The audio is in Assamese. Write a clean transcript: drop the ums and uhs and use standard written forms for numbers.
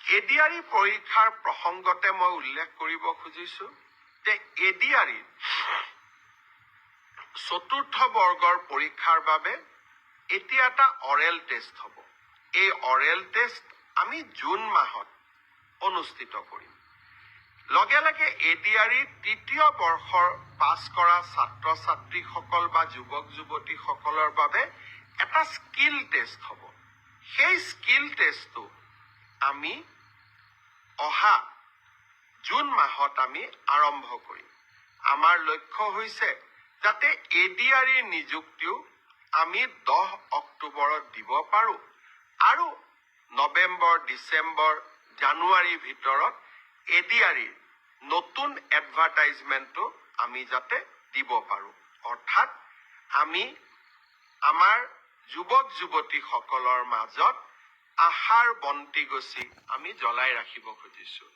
এডিআৰই পৰীক্ষাৰ প্ৰসংগতে মই উল্লেখ কৰিব খুজিছো যে এডিআৰই চতুৰ্থ বৰ্গৰ পৰীক্ষাৰ বাবে এতিয়া এটা অৰেল টেষ্ট হ'ব। এই অৰেল টেষ্ট আমি জুন মাহত অনুষ্ঠিত কৰিম। লগে লগে এডিআৰই তৃতীয় বৰ্ষৰ পাছ কৰা ছাত্ৰ ছাত্ৰীসকল বা যুৱক যুৱতীসকলৰ বাবে এটা স্কিল টেষ্ট হ'ব। সেই স্কিল টেষ্টটো আমি অহা জুন মাহত আমি আৰম্ভ কৰিম। আমাৰ লক্ষ্য হৈছে যাতে এডিআৰইৰ নিযুক্তিও আমি 10 অক্টোবৰত দিব পাৰোঁ আৰু নৱেম্বৰ, ডিচেম্বৰ, জানুৱাৰীৰ ভিতৰত এডিআৰইৰ নতুন এডভাৰটাইজমেণ্টটো আমি যাতে দিব পাৰোঁ। অৰ্থাৎ আমি আমাৰ যুৱক যুৱতীসকলৰ মাজত আশাৰ বন্তি গছি আমি জ্বলাই ৰাখিব খুজিছোঁ।